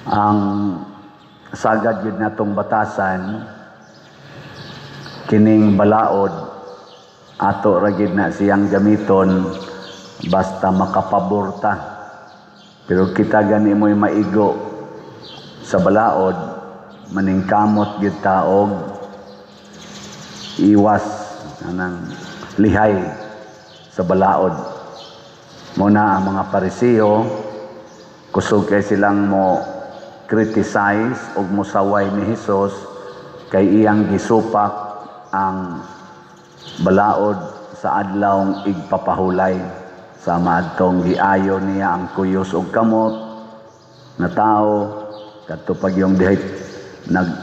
Ang sagad gyud natong batasan, kining balaod ato ra gyud na siyang gamiton basta makapabor ta. Pero kita gani mo'y maigo sa balaod, maningkamot gyud ta og iwas anang lihay sa balaod. Mao na ang mga Pariseo, kusog kay silang mo criticize og mosaway ni Hesus kay iyang gisupak ang balaod sa Adlawng Igpapahulay, sama adtong giayo niya ang kuyos og kamot nga tao, kadto pag yung dihay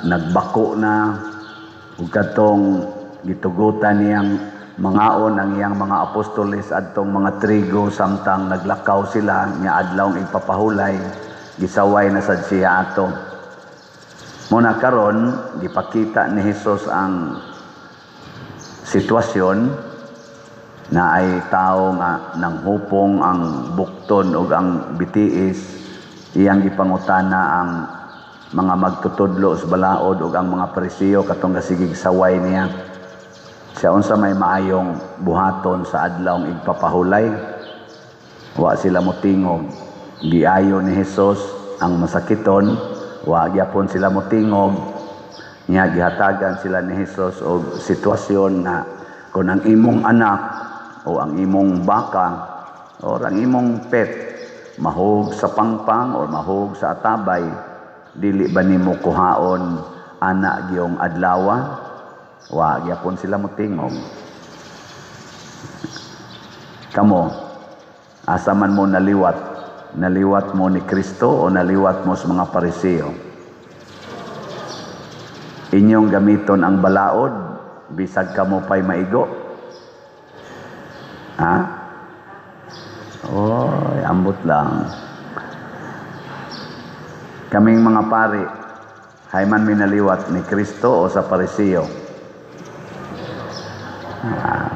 nagbako na, ug kadtong gitugutan niyang mangaon ang iyang mga apostoles adtong mga trigo samtang naglakaw sila nga Adlawng Igpapahulay, gisaway na sad siya ato. Muna karon gipakita ni Hesus ang sitwasyon na ay tao nga nanghupong ang bukton ug ang bitiis. Iyang gipangutana ang mga magtutudlo sa balaod ug ang mga Pariseo katong gasigig saway niya. Siya, unsa may maayong buhaton sa Adlawng Igpapahulay? Wa sila motingog. Giayo ni Hesus ang masakiton, wa gyapon sila motingog. Nya gihatagan sila ni Hesus og sitwasyon na kung ang imong anak o ang imong baka o ang imong pet mahug sa pangpang o mahug sa atabay, dili ba nimo kuhaon ana giyong adlawa? Wa gyapon sila motingog. Kamo, asa man mo naliwat? Naliwat mo ni Kristo o naliwat mo sa mga Pariseo? Inyong gamiton ang balaod bisag kamo pay maigo? Ha? Oy, ambot lang. Kaming mga pari, hayman mi naliwat ni Kristo o sa Pariseo? Ah,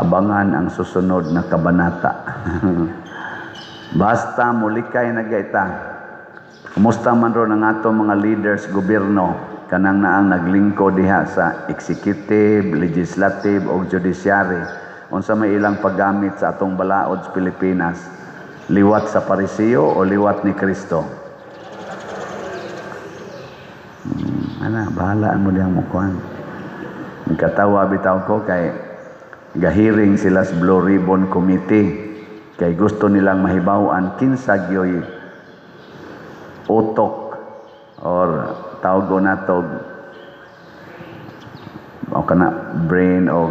abangan ang susunod na kabanata. Basta mulikay na gaita. Kumusta man ron ang ato mga leaders gobyerno, kanang naang naglingkod diha sa executive, legislative o judiciary? Unsa may ilang paggamit sa atong balaod sa Pilipinas? Liwat sa Pariseo o liwat ni Kristo? Ana, bahalaan mo diyang mukuan. Katawa bitaw ko kay gahiring sila sa Blue Ribbon Committee kay gusto nilang mahibaw-an kinsa gyoy utok or tawag natog o kana brain o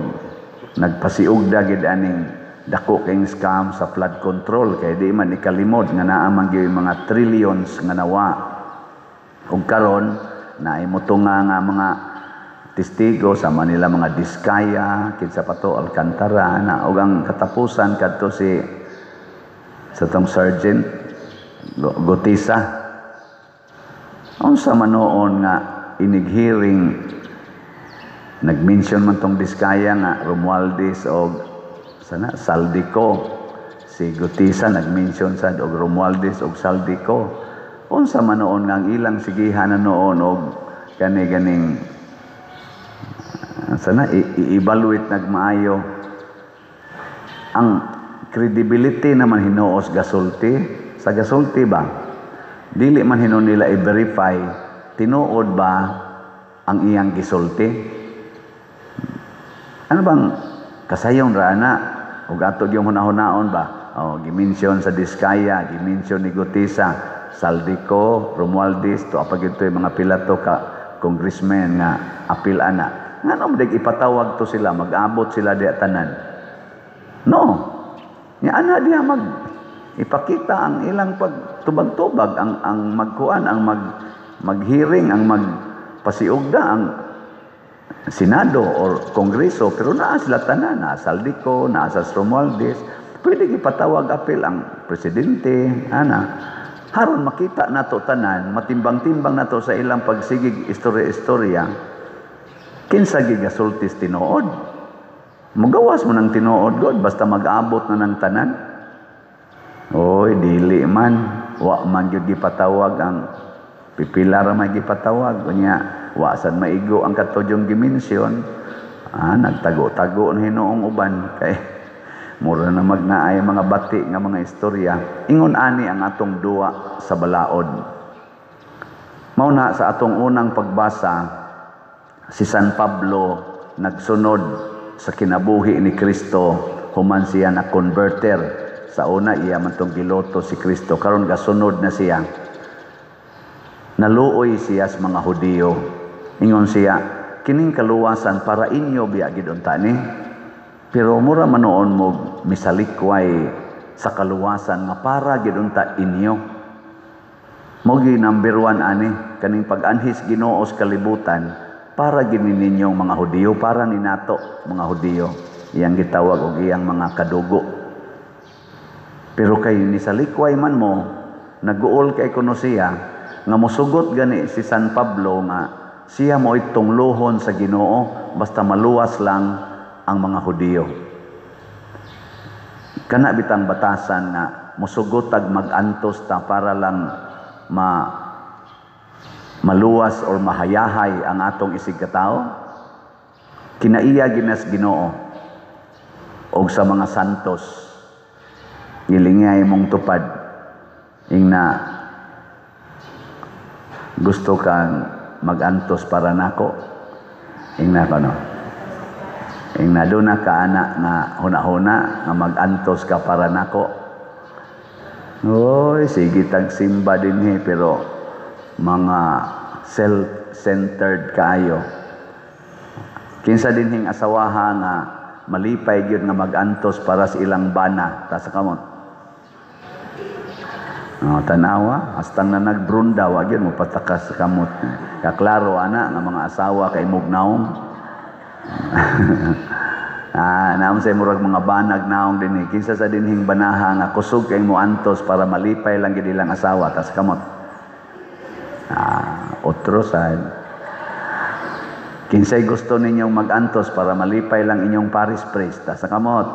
nagpasiugda gid aning dako kayong scam sa flood control, kay di man ikalimod nga naa man gyud mga trillions nga nawa. Ug karon naay motunga nga mga testigo sa Manila, mga Diskaya, kinsa pa to, Alcantara na, ug ang katapusan kadto si sa tong Sergeant Guteza. Unsa man noon nga inig-hearing, nag-mention man tong Diskaya nga Romualdez og sana Zaldy Co. Si Guteza nag-mention sad og Romualdez og Zaldy Co. Unsa man noon nga ang ilang sigihan na noon og kani ganing sana i-evaluate nagmaayo ang credibility naman hinuos gasulti sa gasulti ba? Dili man hinuon nila i-verify tinuod ba ang iyang gisulti. Ano bang kasayon ra ana ug ato gyung hunahunahon ba? Oh, gi-mention sa Diskaya, gi-mention ni Guteza, Zaldy Co, Romualdez, to apa gyud mga pilato ka congressman nga apil ana. Ngano man ipatawag to sila, mag-abot sila diya tanan? No. Nya ana diya mag ipakita ang ilang pagtubag-tubag, ang magkuan, ang mag maghearing, ang magpasiugda ang Senado or Kongreso, pero naa sila tanan, naa Zaldy Co, naa sa Romualdez, pwede ipatawag apil ang presidente, ana. Haron makita nato tanan, matimbang-timbang nato sa ilang pagsigig istorya-istorya, kinsa gigasultis tinuod. Mugawas mo ng tinuod god basta mag-abot na ng tanan. Oy, dili man. Wa man gyud gipatawag ang pipila ra may gipatawag. Unya wa sad maigo ang katudyong gi-mention. Ah, nagtago-tago na hinuong uban kay mura na magnaay mga bati nga mga istorya. Ingon ani ang atong duwa sa balaod. Mao na sa atong unang pagbasa, si San Pablo nagsunod sa kinabuhi ni Kristo human siya na converter. Sa una, iya man tong giloto si Kristo, karon gasunod na siya. Naluoy siya sa mga Hudiyo. Ingon siya, "Kining kaluwasan para inyo biya gid unta ni." Pero mura man noon mo misalikway sa kaluwasan nga para gid unta inyo. Mo gi number 1 ani, kaning pag-anhis Ginoo sa kalibutan para gid ninyong mga Hudiyo, para ni nato mga Hudiyo. Iyang gitawag og iyang mga kadugo. Pero kay nisalikway man mo, naguol kay kuno siya nga mosugot gani si San Pablo nga siya mo tungluhon sa Ginoo basta maluwas lang ang mga Hudiyo. Kana bitang batasan nga mosugot tag mag-antos ta para lang maluwas or mahayahay ang atong isig katao. Kinaiya ginas Ginoo og sa mga santos, gilingay mong tupad. Ingna, "Gusto kang magantos para nako?" Ingna ko, no? Ingna, doon na ka ana nga huna-huna nga magantos ka para nako? Oy, sige tag simba dinhi, pero mga self-centered kaayo. Kinsa dinhing asawaha nga malipay gyud nga magantos para sa ilang bana? Taas kamot. Oh, tanawa, hastang na nagbrunda, wa gyud mo patakas sa kamot. Kaklaro ana nga mga asawa kay mugnaong. Ah, naam sa murag mga banag naong dinhi. Kinsa sa dinhing banaha nga kusog kay mo antos para malipay lang gid ilang asawa? Tas kamot. Ah, otro sad. Kinsay gusto ninyong magantos para malipay lang inyong parish priest? Tas kamot.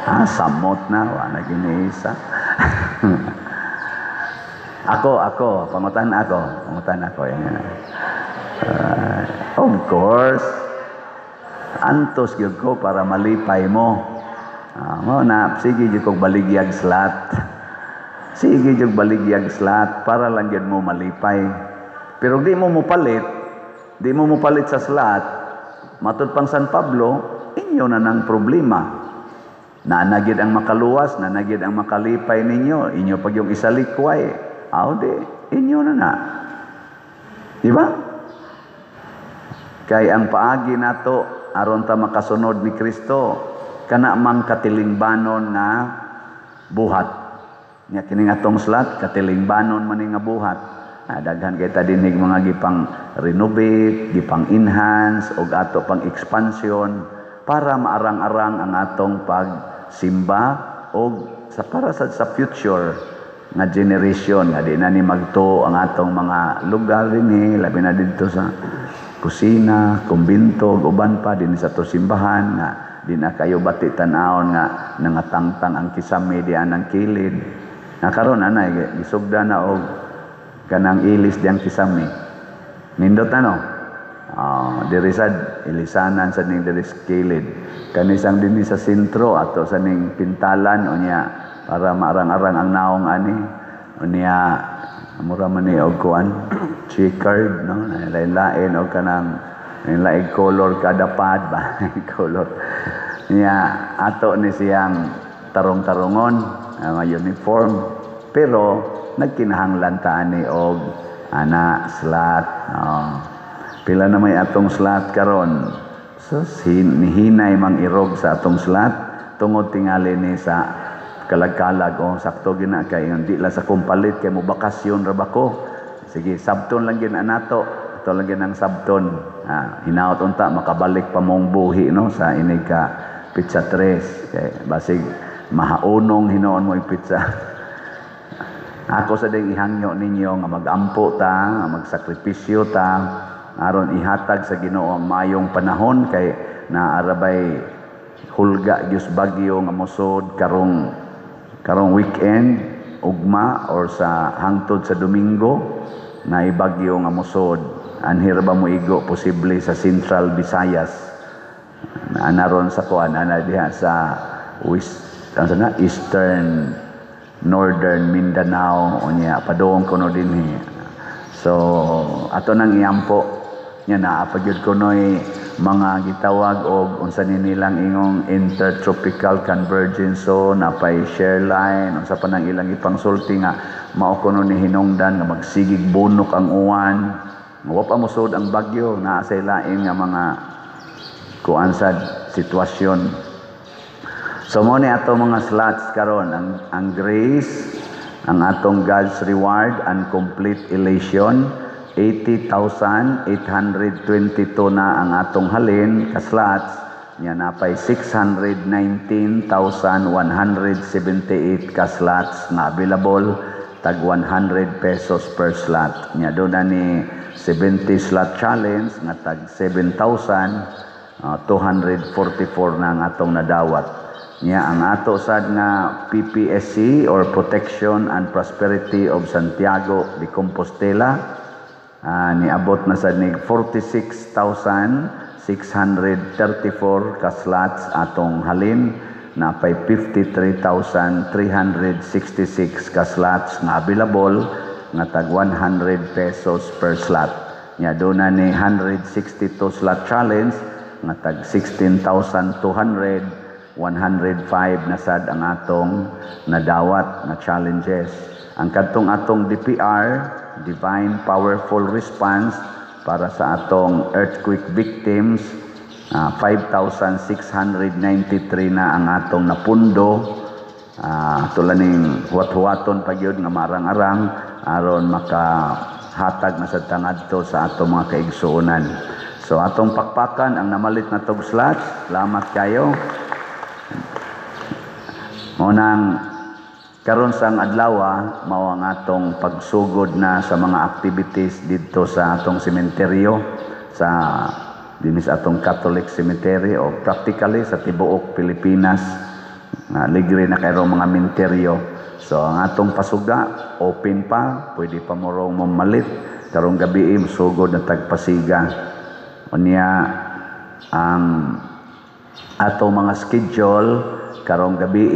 Ah, samot na, wa na giniisa. Ako, pangutan ako, pangutan ako. Yan. Of course, antos gyud ko para malipay mo. Ah, mo na, sige gyud kog baligyag slot. Sige gyud baligyag slot para lang gyud mo malipay. Pero di mo mopalit sa slot, matud pang San Pablo, inyo na ng problema. Nanagid ang makaluwas, nanagid ang makalipay ninyo, inyo pag yung isalikway, aw di, inyo na na. Di ba? Kay ang paagi nato aron ta makasunod ni Kristo, kana mang katilingbanon nga buhat. Nya kining atong slot, katilingbanon man ni nga buhat. Ah, daghan kay ta dinig mga gipang renovate, gipang enhance og ato pang expansion para maarang-arang ang atong pagsimba og sa para sa future nga generation nga di na ni magtuo ang atong mga lugar dinhi, labi na didto sa kusina, kumbinto ug uban pa dinhi sa ato simbahan nga di na kayo bati tan-awon nga nangatangtang ang kisame di anang kilid. Na karon anay gisugda na og kanang ilis diyang kisame. Nindot ano? Oh, diri sad ilisanan sa ning diri sa kilid. Kanisang dinhi sa sentro ato sa ning pintalan, unya para maarang-arang ang naong ani. Unya mura man ni og kuan, checkered, no? Lain-lain og kanang lain color kada pad ba, color. Niya ato ni siyang tarong-tarongon nga uniform, pero nagkinahanglan ta ani og ana slot. Oh. Pila na may atong slot karon? So nihinay mang irog sa atong slot tungod tingali ni sa kalag-kalag. Oh, sakto gina kay di lang sa kumpalit kay mo bakasyon ra ba ko. Sige, sabton lang gin anato. Ato lang gin ang sabton. Ah, hinaot unta makabalik pa mong buhi, no, sa inig ka pizza 3 kay basig mahaunong hinoon mo pizza. Ako sa ding ihangyo ninyo nga magampo ta, nga magsakripisyo ta aron ihatag sa Ginoo ang mayong panahon kay naarabay hulga gyud bagyo nga mosod karong karong weekend. ugma or sa hangtod sa Domingo na ibagyo nga mosod. Anhir ba mo igo posible sa Central Visayas. Anaron sa kuan ana diha sa west, ano na, Eastern, Northern Mindanao, unya padung kuno dinhi. So ato nang iampo nya naa pa gyud kunoy mga gitawag og unsa ni nilang ingong intertropical convergence zone, napay shear line, unsa pa nang ilang ipangsulti nga mao kuno ni hinungdan nga magsigig bunok ang uwan. Wa pa mosud ang bagyo, naa sa lain nga mga kuan sad sitwasyon. So mo ni ato mga slots karon ang grace, ang atong God's reward and complete elation, 80,822 na ang atong halin ka slots nya, napay 619,178 ka slots na available, tag 100 pesos per slot. Nya do na ni 70 slot challenge nga tag 7,244 na ang atong nadawat. Nya ang ato sad nga PPSC or Protection and Prosperity of Santiago de Compostela, niabot na sad nig 46,634 ka slots atong halin, napay 53,366 ka slots nga available nga tag 100 pesos per slot. Nya do na ni 162 slot challenge nga tag 16,200, 105 na sad ang atong nadawat nga challenges. Ang kadtong atong DPR, Divine Powerful Response, para sa atong earthquake victims, 5,693 na ang atong napundo. Tula ning huwat-huwaton pa gyud nga marang-arang aron makahatag na sa tangadto sa atong mga kaigsuonan. So atong pakpakan ang namalit na tog slots. Salamat kayo. Munang karon sang adlaw mao ang atong pagsugod na sa mga activities didto sa atong sementeryo, sa dinhi sa atong Catholic Cemetery o practically sa tibuok Pilipinas nga ligre na kayo mga menteryo. So ang atong pasuga open pa, pwede pa mo rong mamalit karong gabi, sugod na tagpasiga. Unya ang atong mga schedule karong gabi,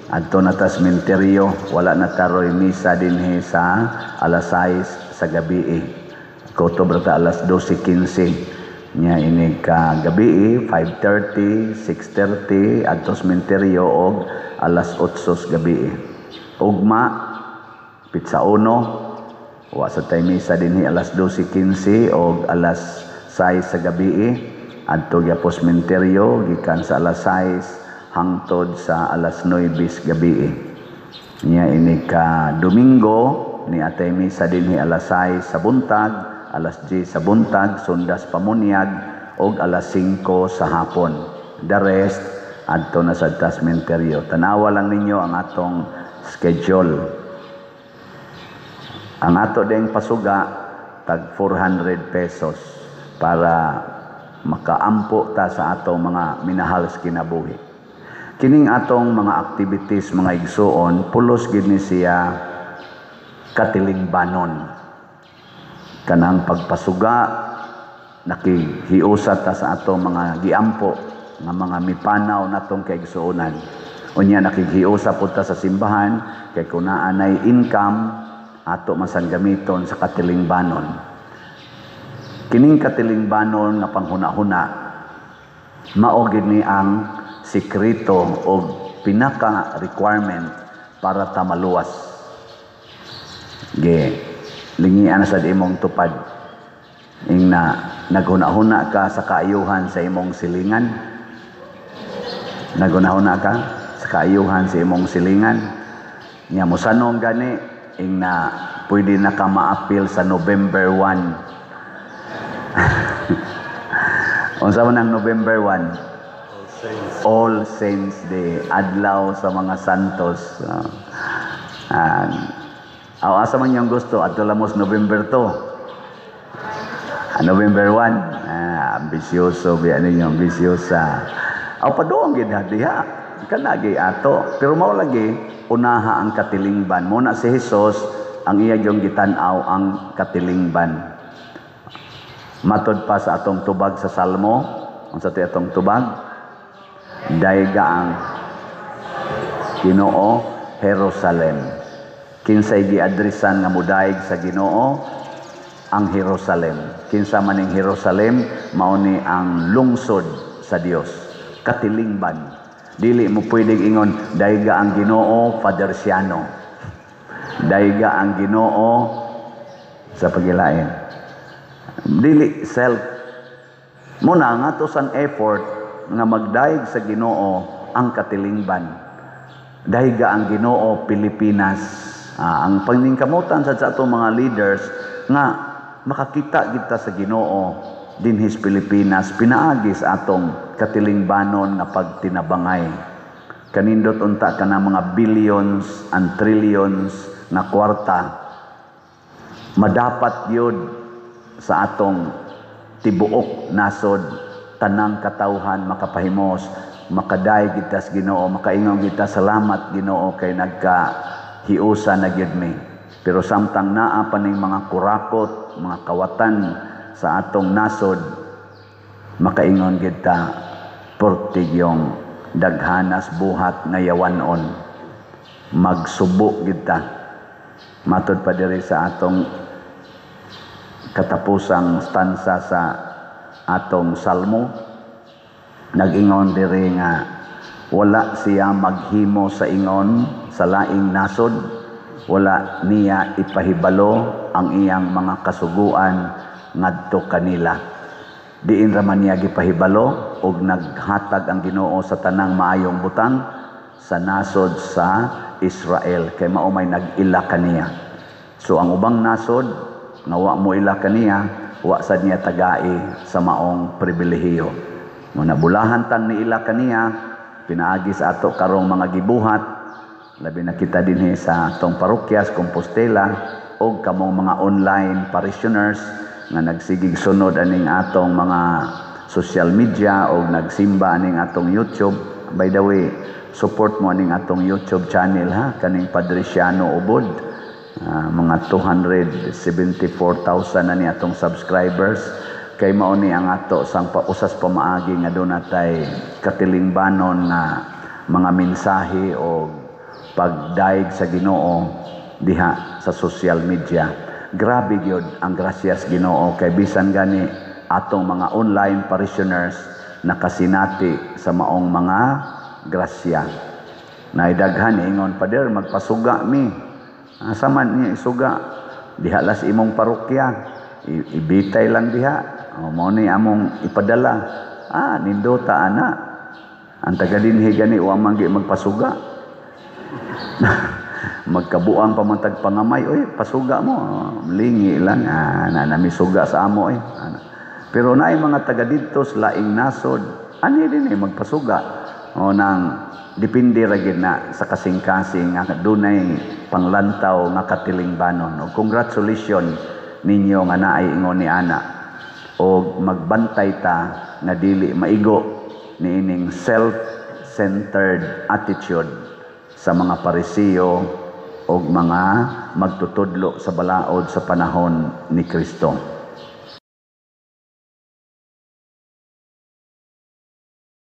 adto na ta sementeryo, wala na taroy misa dinhi sa alas 6 sa gabi. Kutob ra ta alas 12:15. Nya ini ka gabi 5:30, 6:30 adto sementeryo og alas 8 sa gabi. Ugma pitsa 1, wa sa tay misa dinhi alas 12:15 og alas 6 sa gabi. Adto gyapon sementeryo gikan sa alas 6 hangtod sa alas 9 sa gabi. Nya ini ka Domingo ni atay misa dinhi alas 6 sa buntag, alas 10 sa buntag, sundas pamunyag og alas 5 sa hapon. The rest adto na sa sementeryo. Tanawa lang ninyo ang atong schedule. Ang ato ding pasuga tag 400 pesos para makaampo ta sa atong mga minahal sa kinabuhi. Kining atong mga activities, mga igsuon, pulos gid ni siya katilingbanon. Kanang pagpasuga, nakihiusa ta sa atong mga giampo nga mga mipanaw natong kaigsuonan. Unya nakighiusa pud ta sa simbahan kay kung naa nay income ato masan gamiton sa katilingbanon. Kining katilingbanon nga panghuna-huna mao gid ni ang sikreto o pinaka requirement para ta maluwas. Ge lingian na sad imong tupad. Ing na naghuna-huna ka sa kaayuhan sa imong silingan. Naghuna-huna ka sa kaayuhan sa imong silingan. Nya mosanong gani ing na pwede na ka maapil sa November 1. Unsa man ang November 1? All Saints Day, adlaw sa mga santos. Asa man yung gusto, adto lamos November 2. November 1. Ambisyoso biya ninyo, ambisyosa. Aw padung gid diha. Kanagi ato. Pero mao lagi unaha ang katilingban. Mao na si Jesus ang iya yung gitan-aw ang katilingban. Matod pa sa atong tubag sa Salmo, unsa ti atong tubag? Dayga ang Ginoo, Jerusalem. Kinsay giadresan nga mudayeg sa Ginoo? Ang Jerusalem. Kinsa man ning Jerusalem? Mao ni ang lungsod sa Dios. Katilingban. Dili mo pwedeng ingon dayga ang Ginoo, Father Siano. Dayga ang Ginoo sa pagilain. Dili self. Muna nga to sang effort nga magdayeg sa Ginoo ang katilingban. Dayga ang Ginoo, Pilipinas. Ang paningkamutan sa atong mga leaders nga makakita kita sa Ginoo dinhis Pilipinas pinaagi sa atong katilingbanon nga pagtinabangay. Kanindot unta kana mga billions and trillions nga kwarta madapat yun sa atong tibuok nasod, tanang katawhan makapahimos, makadayeg kita sa Ginoo, makaingon kita, "Salamat, Ginoo, kay nagka hiusa na gyud mi." Pero samtang naa pa ning mga kurakot, mga kawatan sa atong nasod, makaingon gyud ta, "Portigyong daghanas buhat nga yawanon." Magsubo gyud ta. Matod pa diri sa atong katapusang stanza sa atong salmo, nag-ingon diri nga wala siya maghimo sa ingon sa laing nasod, wala niya ipahibalo ang iyang mga kasuguan ngadto kanila. Diin ra man niya gipahibalo og naghatag ang Ginoo sa tanang maayong butang sa nasod sa Israel, kay mao may nag-ila kaniya. So ang ubang nasod nga wa mo ila kaniya, wa sad niya tagai sa maong pribilehiyo. Mo nabulahan tang niila kaniya pinaagi sa ato karong mga gibuhat, labi na kita dinhi sa atong parokya sa Compostela og kamong mga online parishioners nga nagsigig sunod aning atong mga social media o nagsimba aning atong YouTube. By the way, support mo aning atong YouTube channel ha, kaning Padre Siano Ubod. Mga 274,000 na ni atong subscribers, kay mao ni ang ato sang pausas pamaagi nga doon natay katilingbanon nga mga mensahe o pagdaig sa Ginoo diha sa social media. Grabe gyud ang grasyas Ginoo kay bisan gani atong mga online parishioners nakasinati sa maong mga grasya. Naidaghan ingon, "Pader, magpasuga mi." Asa man niya isuga? Diha las imong parokya. Ibitay lang diha. O, mao ni among ipadala. Nindota ana. Ang taga dinhi gani wa man gi magpasuga. Magkabuang pa man tag pangamay, "Oy, pasuga mo." Lingi lang, na nami suga sa amo eh. Ana. Pero naay mga taga didto sa laing nasod, ani din eh magpasuga. O nang depende ra gid na sa kasing-kasing nga dunay panglantaw nga katilingbanon. O congratulations ninyo nga naay ingon ni ana. O magbantay ta nga dili maigo niining self-centered attitude sa mga Parisiyo o mga magtutudlo sa balaod sa panahon ni Kristo.